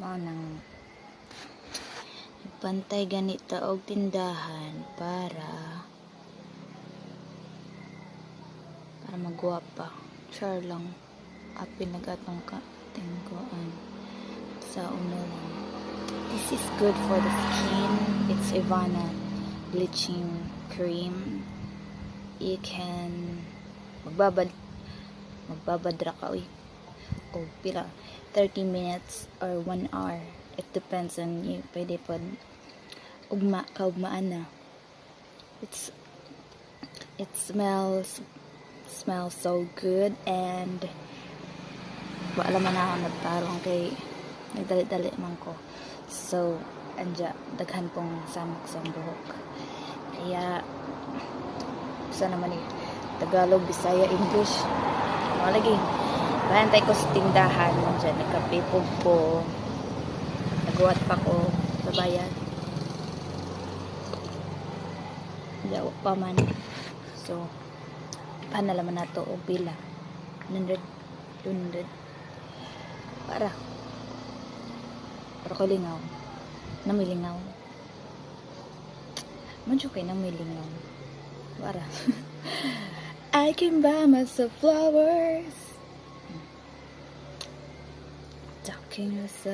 Mao nang nagpantay ganita og tindahan para magwapa. Char lang. Apil nagatong ka tingkoan sa una lang. This is good for the skin. It's Ivana bleaching cream. You can magbabad ra ka, uy. O pila, 30 minutes or 1 hour. It depends on you. Pwede pod ugma, kaugmaan na. It smells so good and wala man ako nagtarong kay nagdali-dali man ko. So, anja, daghan pong samok sa buhok. Kaya, sa naman eh, Tagalog, Bisaya, English. Mga lagi. Bantay ko sa tindahan. Diyan, nagkapipog ko. Nagwat pa ko sa bayan. Jawa pa man. So, panalaman na to og pila. 100, 200. Para ko lingaw. Namilingaw. Medyo kay namilingaw. Para. I can buy myself flowers. Talking yourself.